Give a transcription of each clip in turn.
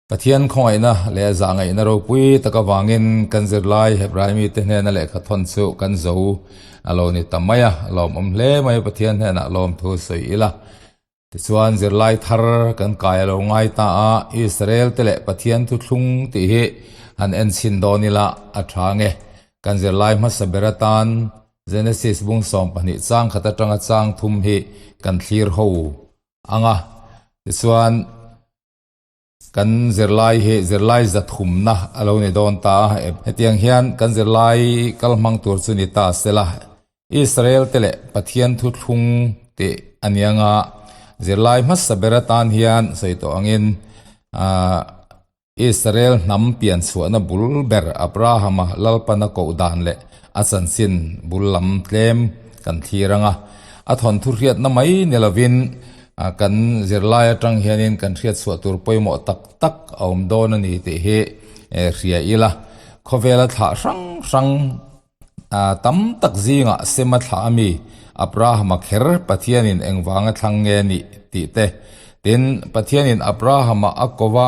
Pathian khawngaihna leh zahngaihna ropui tak avangin kan zirlai Hebrai mite hnena lehkha thawn chu kan zo a lo ni ta mai a, lawmawm hle mai Pathian hnenah lawmthu sawi ila. Tichuan zirlai thar kan kai a lo ngai ta a, Israel te leh Pathian thuthlung tih hi han en chhin dawn ila a tha nge. Kan zirlai hmasa ber atan Genesis bung 12 chang khat atanga chang thum hi kan thlir ho ang a, tichuan Kan zirlai hi zirlai zathumna a lo ni dawn ta a, hetiang hian kan zirlai kal hmang tur chu ni ta sela, Israel te leh Pathian thuthlung tih a ni anga, zirlai hmasa ber atan hian sawi tawh angin Israel hnam pian chhuahna bul ber Abrahama Lalpana koh dan leh a chanchin bul lam tlem kan thlir anga, a thawnthu hriatna mai ni lovin Kan zirlai atang hianin kan hriat chhuah tur pawimawh tak tak a awm dawn a ni tih hi hria ila. Khawvela thlah hrang hrang tam tak zingah Sema thlah a mi Abrahama kher Pathianin engvanga thlang nge nih tih te, tin Pathianin Abrahama a kova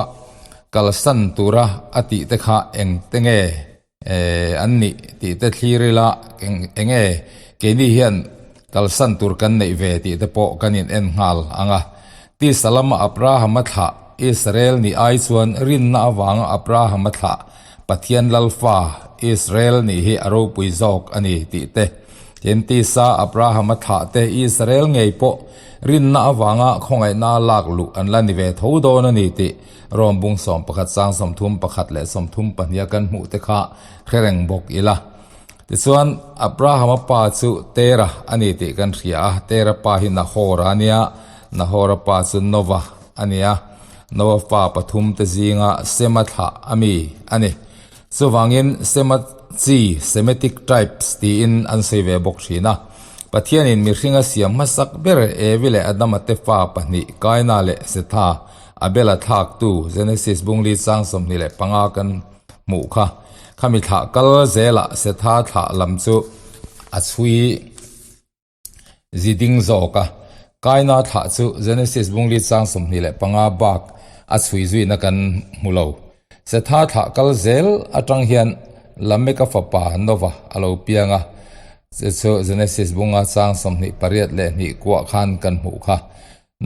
kalsan tura a tih te kha engte nge an nih tih te thlir ila eng nge keini hian kalsan tur kan neih ve tih te pawh kan in en nghal ang a. Tisa lama Abrahama thlah Israel nih ai chuan rinna avanga Abrahama thlah Pathian Lalfa Israel nih hi a ropui zawk a ni tih te tin tisa Abrahama thlah te Israel ngei pawh rinna avanga khawngaihna lak luh an la ni ve tho dawn a ni tih Rom bung 11 chang 31 leh 32 a kan hmuh te kha hre reng bawk ila. Tichuan, Abrahama pa chu Tera a ni tih kan hria a, Tera pa hi Nahor a nia, Nahora pa chu Nova a nia, Nova fa pathum te zinga Sema thlah a mi a ni. Chuvangin Sema chi, Semitic tribes, tiin an sawi ve bawk thin a. Pathianin mihringa siam hmasak ber Evi leh Adama te fa pahnih Kaina leh Setha Abel a thlaktu Genesis bungli chang 25 kan hmuh kha. Khami thlah kal zelah Setha thlah lam chu a chhui ziding zawk a. Kaina thlah chu Genesis bungli chang 25 bak a chhui zuina kan hmu lo. Setha thlah kal zel atang hian Lameka fapa Nova a lo piang a, chu chu Genesis bunga chang 28 leh hnih kuah khan kan hmuh kha.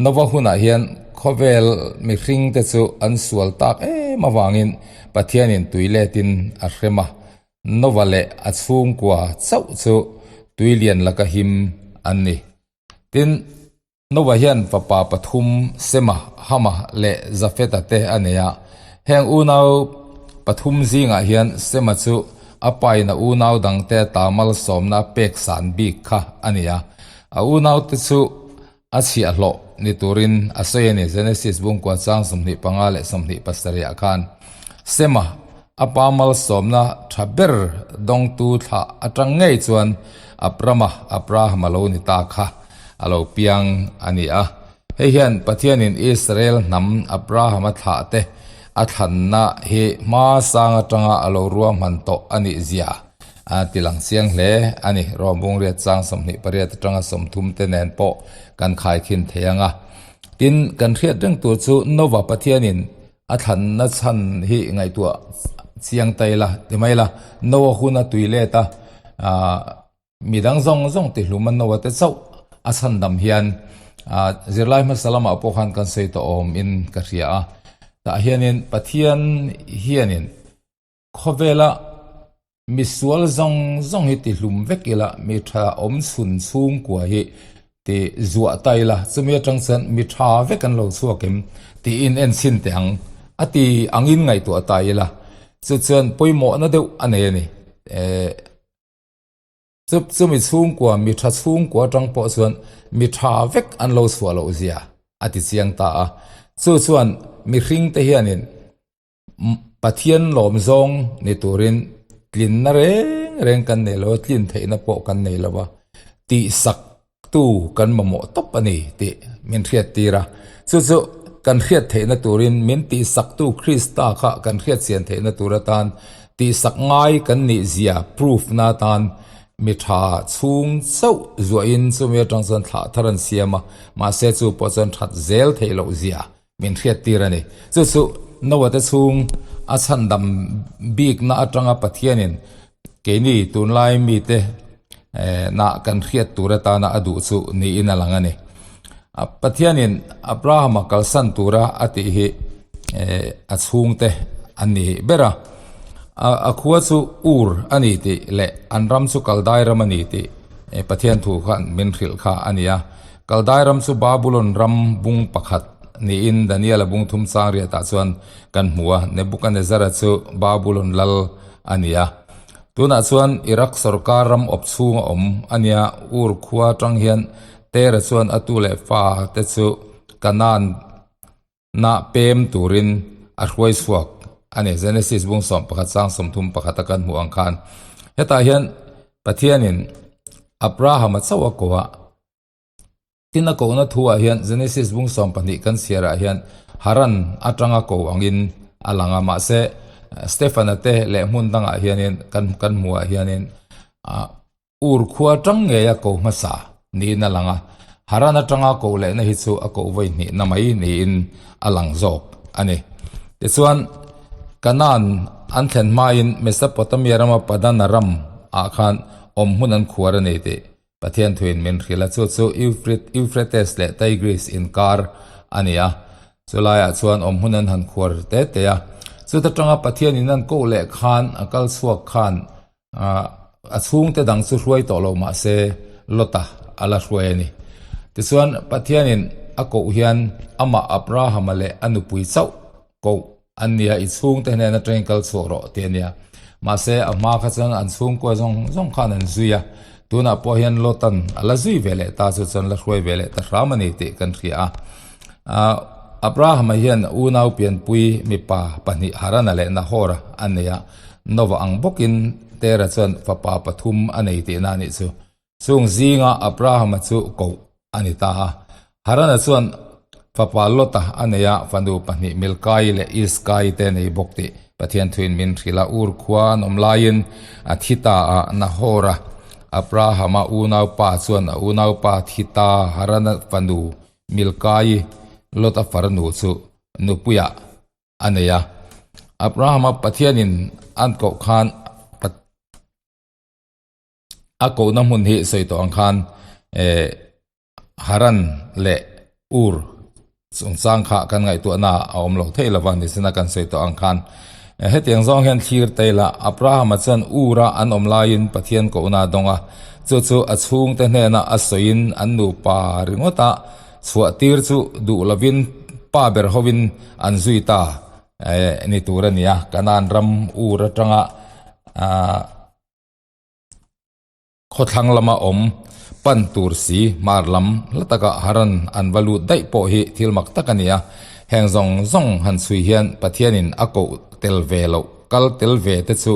Nova hunah hian khawvel mihringte chu an sual tak em avangin Pathianin tui letin a hrem a, Nova leh a chhungkua chauh chu tui lian laka him an ni. Tin, Nova hian fapa pathum Sema, Hama leh Jafeta te a nei a. Heng unau pathum zingah hian Sema chu a pain a unau dangte ta malsawmna pek san bik kha a ni a. A unaute chu A chhiahhlawh ni turin a sawi a ni. Genesis bungkua chang 25 leh 27 ah khan Sema a pa malsawmna tha ber dawngtu thlah atang ngei chuan Abrama, Abraham, a lo ni ta kha a lo piang a ni a. Hei hian Pathianin Israel hnam Abrahama thlah te a thlanna hi hma sang atanga a lo ruahman tawh a nih zia A ti lang chiang hle a ni. Rawng bungriat chang 28 atanga 30 te nen pawh kan khaikhin thei ang a. Tin, kan hriat reng tur chu Nova Pathianin a thlanna chhan hi ngaihtuah chiang ta ila ti mai la. Noa hun a tui let a, midang zawng zawng ti hlum a Noa te chauh a chhan dam hian zirlai hmasa lamah pawh khan kan sawi tawh awm in ka hria a. Tah hianin Pathian hianin Khawvela misual zawng zawng hi ti hlum vek ila, mi tha awm chhun chhungkua hi ti zuah ta ila, chumi atang chuan mi tha vek an lo chhuak em tiin en chhin teh ang a ti angin ngaihtuah ta ila, chu chuan pawimawhna deuh a nei a ni. Chu chumi chhungkua, mi tha chhungkua atang pawh chuan mi tha vek an lo chhuah loh zia a ti chiang ta a, chu chuan mihring te hianin Pathian lawm zawng ni turin tlinna reng reng kan nei lo a, tlin theihna pawh kan nei lo a, tihsak tu kan mamawh tawp a ni tih min hriat tir a. Chu chu kan hriat theihna turin min tihsak tu Krista kha kan hriat chian theihna tur atan tihsak ngai kan nih zia proof na atan mi tha chhung chauh zuahin chumi atang chuan thlah thar an siam a, mahse chu pawh chuan that zel theih loh zia Min hriat tir a ni. Chu chu Noah te chhung a chhandam bikna atanga Pathianin keini tunlai mite nah kan hriat tur atana a duh chu niin a lang a ni. Pathianin Abrahama kalsan tura a tih hi a chhungte an ni ber a. A khua chu Ur a ni tih leh an ram chu Kaldai ram a ni tih Pathian thu khan min hrilh kha a ni a. Kaldai ram chu Babulon ram bung pakhat niin Daniela bung thum chang riatah chuan kan hmu a, Nebukanezzara chu Babulon lal a ni a. Tunah chuan Iraq sorkar ram awp chhung a awm a nia, Ur khua atang hian Tera chuan a tu leh fa te chu Kanaan nah pem turin a hruai chhuak a ni. Genesis bung 11 chang 31 a kan hmuh ang khan hetah hian Pathianin Abrahama chauh a ko a, Tin a kohna thu ah hian Genesis bung 12 kan chhiar ah hian Haran atanga ko angin a lang a, mahse Stefana te leh hmun dangah hianin kan kan hmuh ah hianin ah Ur khua atang ngei a ko hmasa niin a lang a, Haran atanga koh lehna hi chu a koh vawi hnihna mai niin a lang zawk a ni. Tichuan Kanaan an thlen hmain Mesopotamia rama Padanaram ah khan awm hmun an khuar a ni tih Pathian thuin min hrilh a, chu chu Euphrates leh Tigris inkar a ni a. Chulaiah chuan awm hun an han khuar te te a. Chuta tanga Pathianin an koh leh khan, a kal chhuak khan a chhungte dang chu hruai tawh lo mah se Lota a la hruai a ni. Tichuan, Pathianin a koh hian amah Abrahama leh a nupui chauh koh An nia, i chhungte hnena train kal chhuak rawh tih a nia. Mahse, a hma kha chuan an chhungkua zawng zawng khan an zui a, tunah pawh hian Lotan a la zui ve leh ta chu chuan la hruai ve leh ta hram a ni tih kan hria a. Abrahama hian unau pianpui mipa pahnih Harana leh Nahora a nei a, Nova ang bawkin Tera chuan fapa pathum a nei tihna a nih chu. Chung zinga Abrahama chu koh a ni ta a. Harana chuan fapa Lota a nei a, fanu pahnih Milkai leh Iskai te nei bawk tih Pathian thuin min hrilh a. Ur khua an awm laiin a thi ta a, Nahora, Abrahama unaupa chuan a unaupa thi ta Harana fanu Milkai, Lota farnu chu nupuiah a nei a. Abrahama Pathianin an koh khan A kohna hmun hi sawi tawh ang khan eh Haran leh Ur chungchang kha kan ngaihtuahna a awm lo thei lova nisina kan sawi tawh ang khan hetiang zawng hian thlir ta ila Abrahama chuan Ur-a an awm laiin Pathian kohna a dawng a, chu chu a chhungte hnena a sawiin an nupa ringawta chhuah tir chu duh lovin pa ber hovin an zui ta eh ni tur a ni a, Kanaan ram Ur atanga ah. Khawthlang lama awm pan tur si hmar lam hla taka Haran an va lut daih pawh hi thil mak tak a ni a, heng zawng zawng han chhui hian Pathianin a koh tel ve loh kal tel ve te chu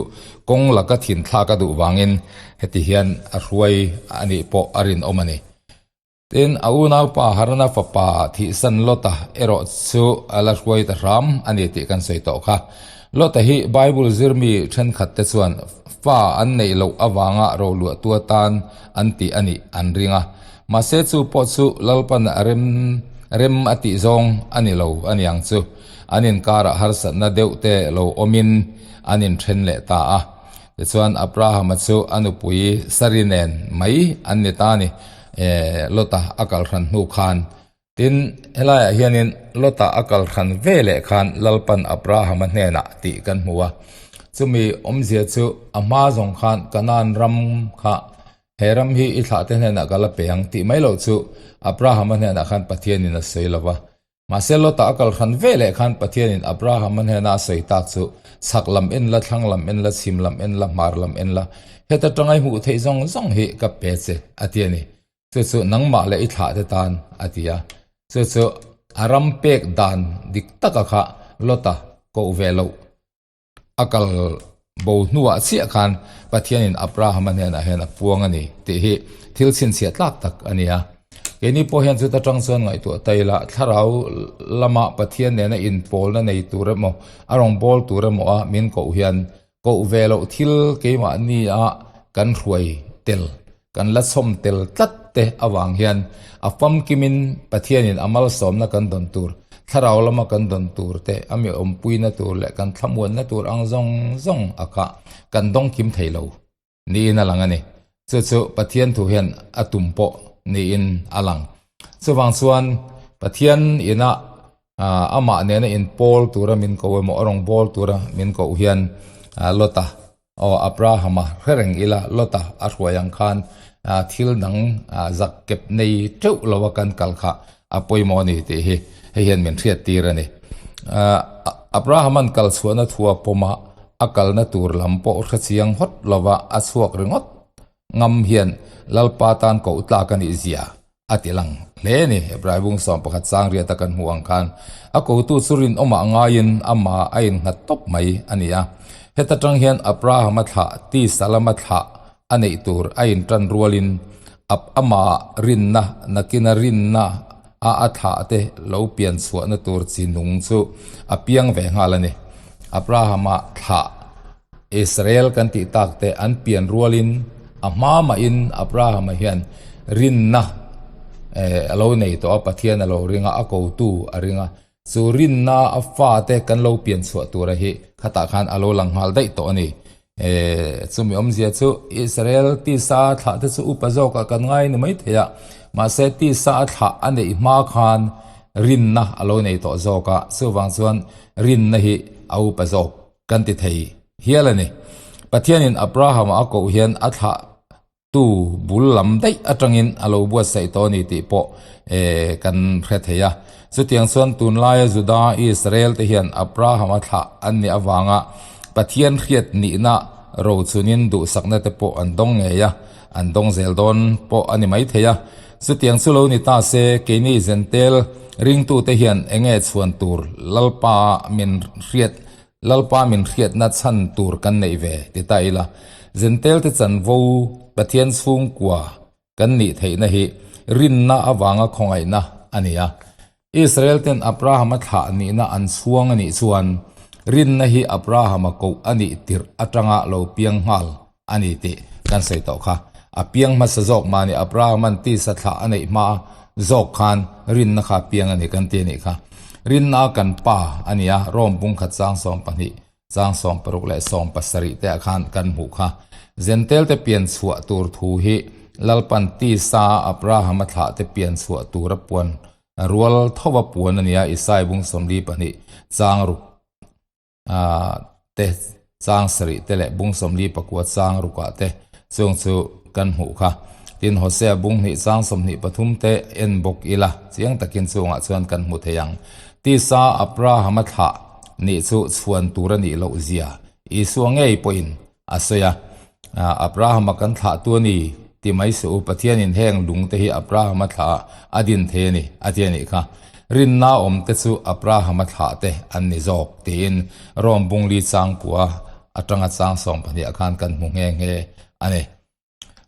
kawng laka thin thlak a duh vangin heti hian a hruai a nih pawh a rinawm a ni. Tin, a unaupa Harana fapa thihsan Lota erawh chu a la hruai ta hram a ni tih kan sawi tawh kha. Lota hi Bible zirmi thenkhatte chuan fa an neih loh avanga roluahtu atan an tih a nih an ring a. Mahse chu pawh chu Lalpan a rem rem a tih zawng a ni lo a niang chu. An inkarah harsatna deuh te lo awmin an inthen leh ta a. Tichuan Abrahama chu a nupui Sari nen mai an ni ta a ni. Lota a kal hran hnu khan. Tin, helaiah hianin Lota a kal hran ve leh khan Lalpan Abrahama hnenah tih kan hmu a. Chumi awmzia chu a hma zawng khan Kanaan ram kha he ram hi i thlahte hnenah ka la pe ang tih mai loh chu Abrahama hnenah khan Pathianin a sawi lo va. Mahse Lota a kal hran ve leh khan Pathianin Abrahama hnena a sawi tak chu, Chhak lam en la, thlang lam en la, chhim lam en la, hmar lam en la, heta tanga i hmuh theih zawng zawng hi ka pe che, a ti a ni. Chu chu nangmah leh i thlahte tan, a ti a. Chu chu a ram pek dan dik taka kha Lota koh ve loh A kal bo hnuah chiah khan Pathianin Abrahama hnenah hian a puang a ni tih hi thil chhinchhiah tlak tak a ni a. Keini pawh hian chuta tang chuan ngaihtuah ta ila, thlarau lama Pathian nena inpawlna nei tur emaw, a rawngbâwl tur emaw a min koh hian koh ve loh thil keimahnia kan hruai tel, kan la chhawm tel tlat te avang hian a famkimin Pathianin a malsawmna kan dawn tur. Thlarau lama kan dawn tur te, a mi awmpuina tur leh kan thlamuanna tur ang zawng zawng a kha kan dawng kim thei lo niin a lang a ni. Chu chu Pathian thu hian a tum pawh niin a lang. Chuvang chuan Pathian ina amah nena inpawl tura min ko emaw a rawn bawl tura min koh hian Lota Aw Abrahama hre reng ila Lota a hruai ang khan thil dang zak kep nei teuh lo a kan kal kha a pawimawh a ni tih hi hei hian min hriat tir a ni. Abrahama'n kal chhuahna thu a pawm a, a kalna tur lam pawh hre chiang hawt lova a chhuak ringawt ngam hian Lalpa tan koh tlak a nih zia A ti lang hle a ni. Hebrai bung 11 chang riata kan hmuh ang khan a kotu chu rinawmah ngaiin amah a innghat tawp mai a ni a. Heta tang hian Abrahama thlah tisa lama thlah a neih tur a intan rualin ap amah rinna nakina rinna a a thlah te lo pian chhuahna tur chi nung chu a piang ve nghal a ni. Abrahama thlah Israel kan tih tak te an pian rualin a hma mahin Abrahama hian rinna a lo nei tawh a, Pathian a lo ring a, a kotu a ring a. Chu rinna a fate kan lo pian chhuah tura hi khatah khan a lo lang nghal daih tawh a ni. Chumi awmzia chu Israel tisa thlah te chu upa zawkah kan ngai ni mai thei a, mahse tisa a thlah a neih hma khan rinna a lo nei tawh zawk a, chuvang chuan rinna hi a upa zawk. Kan ti thei hial a ni. Pathianin Abraham-a a koh hian a thlah tu bul lam daih atangin a lo buatsaih tawh a ni tih pawh kan hre thei a. Chutiang chuan tunlaia Juda Israel te hian Abraham-a thlah an nih avanga Pathian hriat nihna rochunin duhsakna te pawh an dawng ngei a, an dawng zel dawn pawh a ni maithei a. Chutiang chu lo ni ta se, keini Zentel ringtute hian enge chhuan tur Lalpa min hriat Lalpa min hriatna chhan tur kan neih ve ti ta ila, Zentelte chanvo Pathian chhungkua kan nih theihna hi rinna avanga khawngaihna a ni a. Israelten Abrahama thlah nihna an chhuang a nih chuan rinna hi Abrahama koh a nih tirh atanga lo piang nghal a ni tih kan sawi tawh kha. A piang hmasa zawk mahni Abrahama'n tisa thlah a neih hma zawk khan rinna kha a piang a ni kan ti a nih kha. Rinna a kan pa a ni a, Rome bungkhat chang 12, chang 16 leh 17 te ah khan kan hmuh kha. Zentelte pian chhuah tur thu hi Lalpan tisa a Abrahama thlah te pian chhuah tur a puan rual thova puan a ni a, Isai bung 42 chang ruk te chang sarih te leh bung 44 chang rukah te chung chu kan hmuh kha. Tin, Hosea bung hnih chang 23 te en bawk ila chiang takin chungah chuan kan hmu thei ang. Tisa Abrahama thlah nih chu chhuan tur a nih loh zia Isua ngei pawhin a sawi a. Abrahama kan thlah tu a ni ti mai suh u, Pathianin heng lung te hi Abrahama thlah a din thei a ni a ti a nih kha. Rinna awm te chu Abrahama thlah te an ni zawk tiin Rome bungli changkua atanga chang 12 ah khan kan hmu nghe nghe a ni.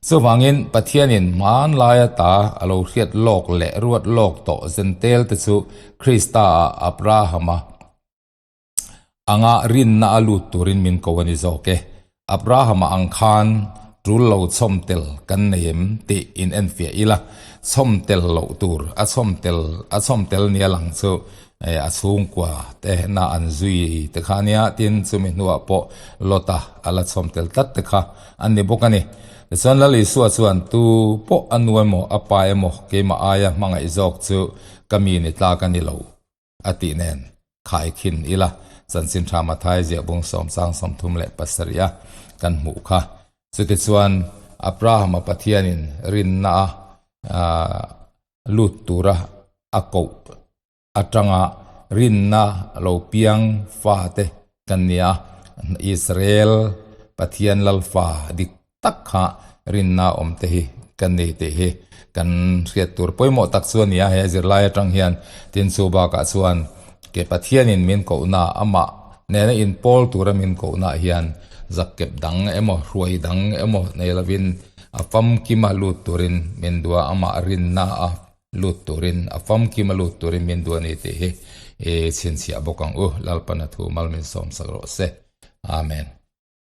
Chuvangin Pathianin hmanlaia ta a lo hriat lawk leh ruat lawk tawh zentel te chu Krista ah Abrahama Anga rinna a lut turin min ko a ni zawk e. Abrahama ang khan tul lo chhawm tel kan nei em tih in enfiah ila, chhawm tel loh tur a chhawm tel a chhawm tel nia lang chu a chhungkua te na an zui te kha ania, tin chumi hnuah pawh Lota a la chhawm tel tlat te kha an ni bawk a ni. Tichuan Lal Isua chuan tu pawh a nu emaw a pa emaw keimah aia hmangaih zawk chu ka mi ni tlak a ni lo. A tih nen khai khin ila chanchin tha Mathai ziah bung sawm chang 37 a kan hmuh kha. Chutichuan Abrahama Pathianin rinna a lut tura a koh atanga rinna lo piang fate kan nia Israel Pathian Lalfa dik tak kha rinna awm te hi kan nei tih hi kan hriat tur pawimawh tak chu a ni a, he zirlai atang hian tin chu bakah chuan ke Pathianin min kohna amah nena inpawl tura min kohna hian zakkep dang emaw hruai dang emaw nei lovin a famkima lut turin min duh a, amah rinna a lut turin a famkima lut turin min duh a ni tih hi i chhinchhiah bawk ang u, Lalpana thu mal min sawmsak rawh se. Amen.